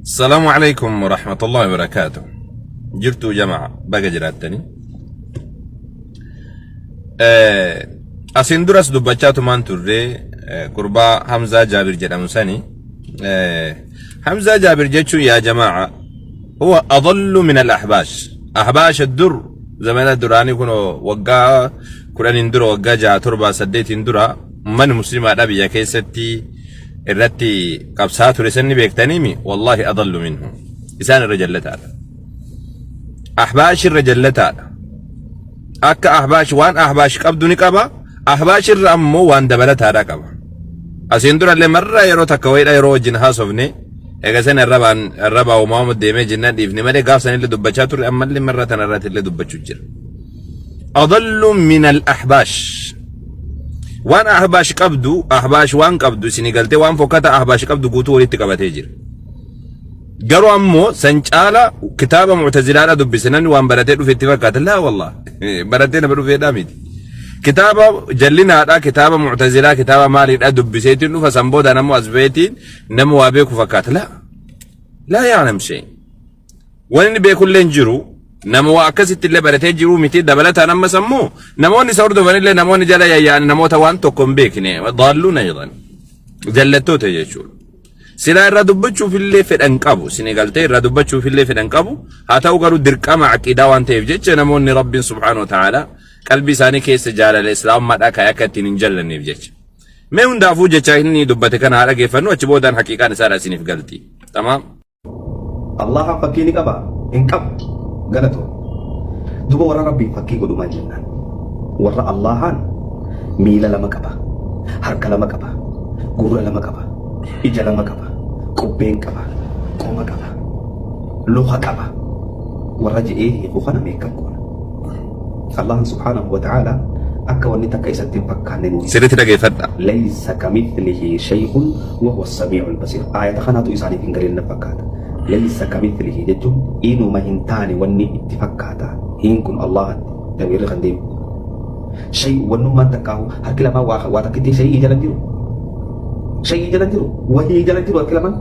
Salaamu alaikum warahmatullahi wabarakaatuh. Jirtuu jamaa, baga jiraattanii. Asiin duras dubbachaa tumaan turre gurbaa Hamzaa Jaabir jedhamu sani. Hamzaa Jaabir jechuun yaa jamaa huwa adallu min al-ahbaash. Ahbaash dur zamana duraanii kun waggaa 10n dura, waggaa 6, 7, 8n dura uummanni musliimaadha biyya keessatti irratti qabsaa ture sanni beektaniimi. Wallaahi adallu minhu, isaan irra jallataadha. Ahbaash irra jallataadha. Akka ahbaash waan ahbaash qabdu ni qaba, ahbaash irra ammoo waan dabalataadha qaba. Asiin durallee marraa yeroo takka wayiidha yeroo wajjin haasofne, eega san arrabaan arrabaa uumamu deemee jennaan dhiifne malee gaaf sanillee dubbachaa turre, ammallee marraa tana irratti illee dubbachuu jira. Adallu min al ahbaash. Waan ahbaash qabdu, ahbaash waan qabdu isinii galtee, waan fokkata ahbaash qabdu guutuu walitti qabatee jira. Garuu ammoo san caala kitaaba mu'tazilaadha dubbise. Namni waan baratee dhufe itti fakkaata. Laa wallah, baratee nama dhufeedhaa miti. Kitaaba jallinaadha, kitaaba mu'tazilaa, kitaaba maaliidha dubbiseetiin dhufa. San booda ammoo as beetiin nama waa beeku fakkaata. Laa laa ya'lam shay. Wanni inni beekullee hin jiru. Nama waa akkasitti illee baratee jiru miti. Dabalataan ammas ammoo namoonni isa hordofanillee, namoonni jala yayya'an, namoota waan tokko hin beekne, daalluun aydan jallattoota jechuudha. Silaa irraa dubbachuuf illee fedhan qabu. Isin galtee irraa dubbachuuf illee fedhan qabu. Haa ta'u garuu dirqama aqiidaa waan ta'eef jecha namoonni Rabbiin subhaanahu wa ta'ala qalbii isaanii keessa jaalala islaamummaadhaa kaa'ee akka ittiin hin jallanneef jecha. Mee hundaafuu jecha inni dubbate kana haa dhageeffannu, achi boodaan haqiiqaan isaadha isiniif galti. Tamaam. Allahan fakkii ni qabaa? Hin qabu. Galatoo. Duba warra Rabbiin fakkii godhu maal jennaan? Warra Allahan miila lama qaba, harka lama qaba, gurra lama qaba, ija lama qaba, qubbeen qaba, qoma qaba, luka qaba. Warra je'ee hiiku kana meekkam goona? Allahan subhaanahu wa ta'ala akka wanni takka isatti hin fakkaanne nuuf Sirriitti dhageeffadha. Laysa kamithlihi shay'un wa huwa as-sami'ul basiir. Aayata kanaatu isaaniif hin galin na fakkaata. Laysa kamithlihi jechuun inuma hin taane wanni itti fakkaata. Hiin kun Allahatti damiirri kan deemu. Shay wannummaan takkaahu harki lamaan waa waa takkitti shay'ii jala hin jiru. Shay'ii jala hin jiru. Wahii jala hin jiru harki lamaan.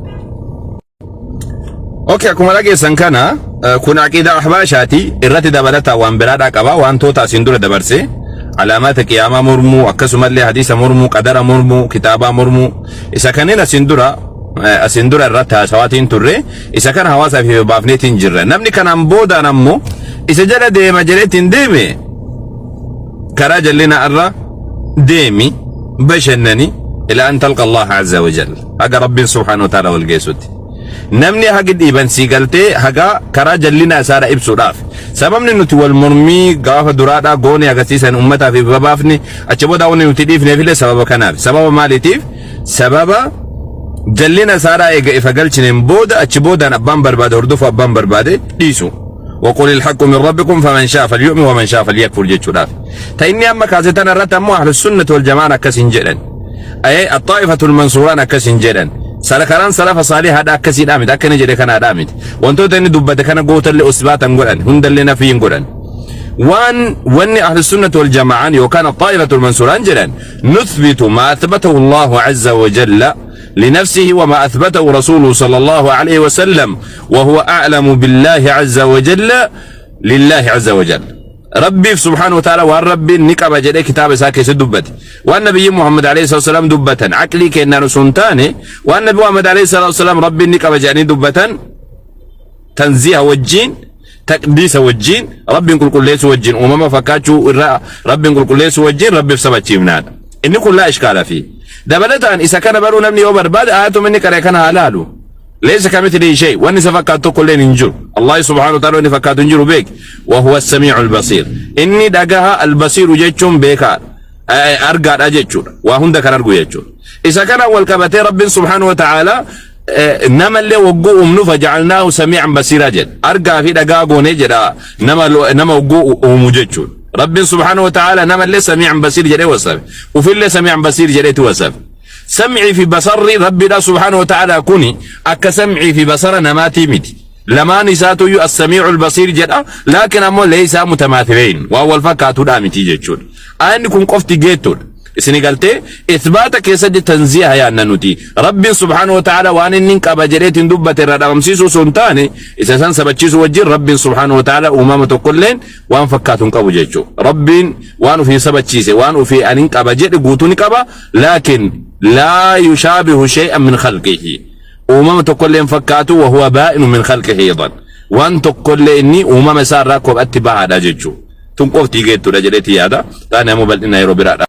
Okay, akkuma dhageessan kana kun aqiidaa ahbaashaati. Irratti dabalataa waan biraadhaa qaba. Wantoota asiin dura dabarse, alaamaata qiyaamaa mormuu, akkasumallee hadiisa mormuu, qadara mormuu, kitaabaa mormuu, isa kanneen asiin dura irratti haasawaatiin turre. Isa kana hawaasaaf baafneetiin jirra. Namni kanaan boodaan ammoo isa jala deema jedheetiin deeme karaa jallina irra deemi bashannani ila an talqa Allah azza wa jalla, haga Rabbiin subhaanahu wa ta'ala wal geessutti. Namni hagi dhiiban sii galtee haga karaa jallina isaadha ibsuudhaaf. Sababni nuti wal mormii gaafa duraadhaa goone agarsiisan ummataaf ifa baafne, achi booda wanni nuti dhiifneefillee sababa kanaaf. Sababa maaliitiif? Sababa jallina isaadhaa eega ifa galchineen booda achi boodaan abbaan barbaade hordofu, abbaan barbaade dhiisu. وقل الحق من ربكم فمن شاء فليؤمن ومن شاء فليكفر jechuudhaaf. Ta inni amma kaase tana irratti ammoo ahlu sunnati wal jamaan akkas hin jedhan. Ayee الطائفة المنصوران akkas hin jedhan. Sala karaan salafa saalihaadha akkasiidhaa miti, akka inni jedhe kanaadhaa miti. Wantoota inni dubbate kana gootallee usbaatan godhan, hundallee nafii hin godhan. Waan wanni ahlu sunnati wal jamaan yookaan الطائفة المنصوران jedhan, نثبت ما أثبته الله عز وجل لنفسه وما أثبته رسوله صلى الله عليه وسلم وهو أعلم بالله عز وجل لله عز وجل. ربي سبحانه وتعالى waan Rabbi ni qaba jedhee kitaaba isaa keessa dubbate, waan nabiyyi Muhammad alayhi salatu wasalam dubbatan, aqlii kennaan osoo hin taane waan nabi Muhammad alayhi salatu wasalam Rabbi ni qaba jedhanii dubbatan, tanziiha wajjiin, taqdiisa wajjiin, Rabbiin qulqulleessuu wajjiin, uumama fakkaachuu irraa Rabbiin qulqulleessuu wajjiin Rabbiif sabachiifnaadha. Inni kun laa ishkaala fi dabalataan isa kana baruu namni yoo barbaade ayatuma inni qaree kana haa laalu. ليس كمثله شيء, wanni isa fakkaatu tokko illee hin jiru. Allah subhanahu wa ta'ala wanni fakkaatu hin jiru beek. وهو السميع البصير, inni dhagaha, البصير jechuun beekaadha, argaadha jechuudha, waa hunda kan argu jechuudha. Isa kana wal qabatee Rabbiin subhanahu wa ta'ala namallee wagguu uumnu فجعلناه سميعا بصيرا jedha. Argaa fi dhagaa goonee jedha nama wagguu uumu jechuudha. Rabbiin subhanahu wa ta'ala namallee سميعا بصير jedhee wasafe, ufillee سميعا بصير jedheeti wasafe. Sam'ii fi basarri Rabbiidha subhanahu wa ta'ala kuni akka sam'ii fi basara namaatii miti. Lamaan isaatuyyuu السميع البصير jedha, laakiin ammoo ليسا متماثلين, waan wal fakkaatuudha miti jechuudha. Ayinni kun qofti geettuudha. Isini galtee ithbaata keessatti tanziiha yaanna nuti. Rabbiin subhaanahu wa ta'ala waan inni hin qaba jedheetiin dubbate irraa dhabamsiisuu osoo hin taane isa san sabachiisuu wajjin Rabbiin subhaanahu wa ta'ala uumama tokkolleen waan fakkaatu hin qabu jechuudha. Rabbiin waan ofii sabachiise waan ofii ani hin qaba jedhe guutuu ni qaba laakiin laa yushaabihu shay'an min khalqihi. Uumama tokkollee hin fakkaatu wa huwa baa'inu min khalqihi aydan. Waan tokkollee inni uumama isaa irraa kophatti bahaadha jechuudha. Tun qofti geettudha jedheeti yaada. Taane ammoo bal'ina yeroo biraadha.